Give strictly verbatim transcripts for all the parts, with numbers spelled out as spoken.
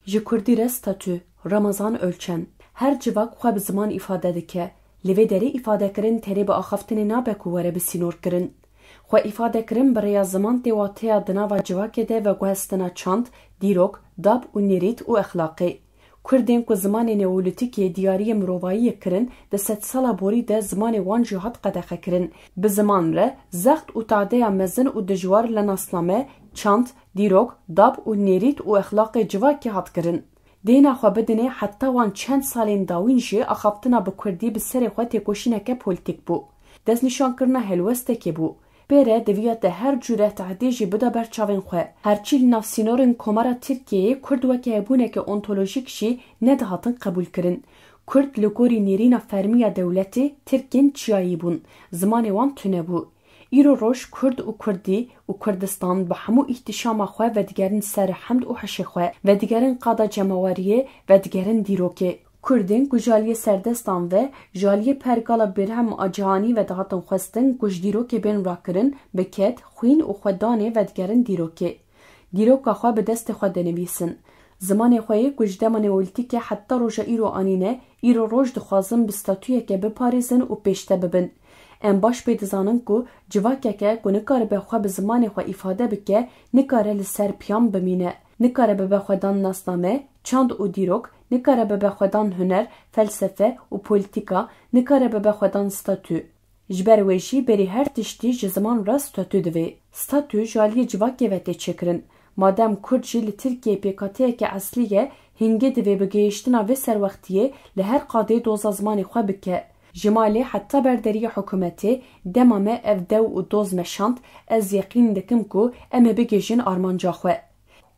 Ji kurdî re statû, Ramazan Ölçen. Her civak xwe bi ziman îfade dike. Li vê derê îfadekirin tenê bi axaftinê nabe ku were bi sînor kirin. Xwe îfadekirin bi rêya ziman tê wateya di nava civakê de veguhestina çand, dîrok, dab û nêrît û exlaqê. Kurdên ku zimanê neolîtîkê diyariyê mirovayiyê kirin, di sedsala borî de zimanê wan jî hat qedexekirin. Bi ziman re zext û tadeya mezin û dijwar li nasname, çand, dîrok, dab û nêrît û exlaqê civakê hat kirin. Dêna xwe bidinê heta wan çend salên dawîn jî axaftina bi kurdî bi serê xwe têkoşîneke polîtîk bû. Destnîşankirina helwestekê bû. Pê re diviya te her cûre tehdê jî bida ber çavên xwe. Herçî li nav sînorên Komara Tirkiyeyê kurd weke hebûneke ontolojîk jî nedihatin qebûlkirin. Kurd li gorî nêrîna fermî ya dewletê, tirkên çiyayî bûn. Zimanê wan tune bû. Îro roj kurd û kurdî û Kurdistan bi hemû îhtişama xwe vedigerin ser hemd û hişê xwe, vedigerin qada cemaweriyê, vedigerin dîrokê. Kurdên ku ji aliyê serdestan ve, ji aliyê pergala berhem a cihanî ve dihatin xwestin ku ji dîrokê bên rakirin, bi ked, xwîn û xwedanê vedigerin dîrokê. Dîroka xwe bi destê xwe dinivîsin. Zimanê xwe yê ku ji dema neolîtîkê heta roja îro anîne, îro roj dixwazin bi statûyeke biparêzin û pêşde bibin. Em baş pê dizanin ku civakeke ku nikaribe xwe bi zimanê xwe îfade bike, nikare li ser piyan bimîne. Nikare bibe xwedan nasname, çand û dîrok, nikare bibe xwedan huner, felsefe û polîtîka, nikare bibe xwedan statû. Ji ber wê jî berî her tiştî ji ziman re statû divê. Statû ji aliyê civakê ve tê çêkirin. Madem kurd jî li Tirkiyeyê pêkhateyeke eslî ye, hingê divê bi gihiştina vê serwextiyê li her qadê doza zimanê xwe bike. Ji malê heta ber deriyê hikûmetê, dema me ev dew û doz meşand, ez yeqîn dikim ku em ê bigihîjin armanca xwe.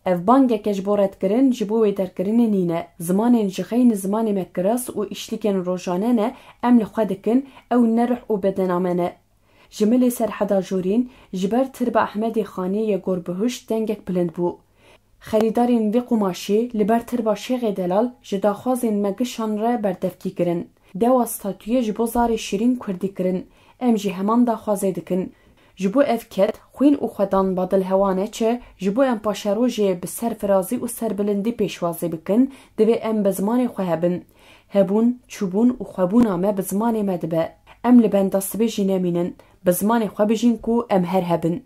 Ev bangeke ji bo redkirin, ji bo wêderkirinê nîne. Zimanên ji xeynî zimanê me kiras û îşlikên rojane ne, em li xwe dikin, ew ne ruh û bedena me ne. Ji milê Serheda Jorîn, ji ber tirba Ehmedê Xanê yê gorbihuşt dengek bilind bû. Xerîdarên vê qumaşê li ber tirba Şêxê Delal ji daxwazên me gişan re berdevkî kirin. Dewa statûyê ji bo zarê şirîn kurdî kirin. Em jî heman daxwazê dikin. Ji bo ev ked, xwîn û xwedan badil hewa neçe, ji bo em paşerojê bi serfirazî û serbilindî pêşwazî bikin, divê em bi zimanê xwe hebin. Hebûn, çûbûn û xwebûna me bi zimanê me dibe. Em li benda sibê jî nemînin. Bi zimanê xwe bijîn ku em her hebin.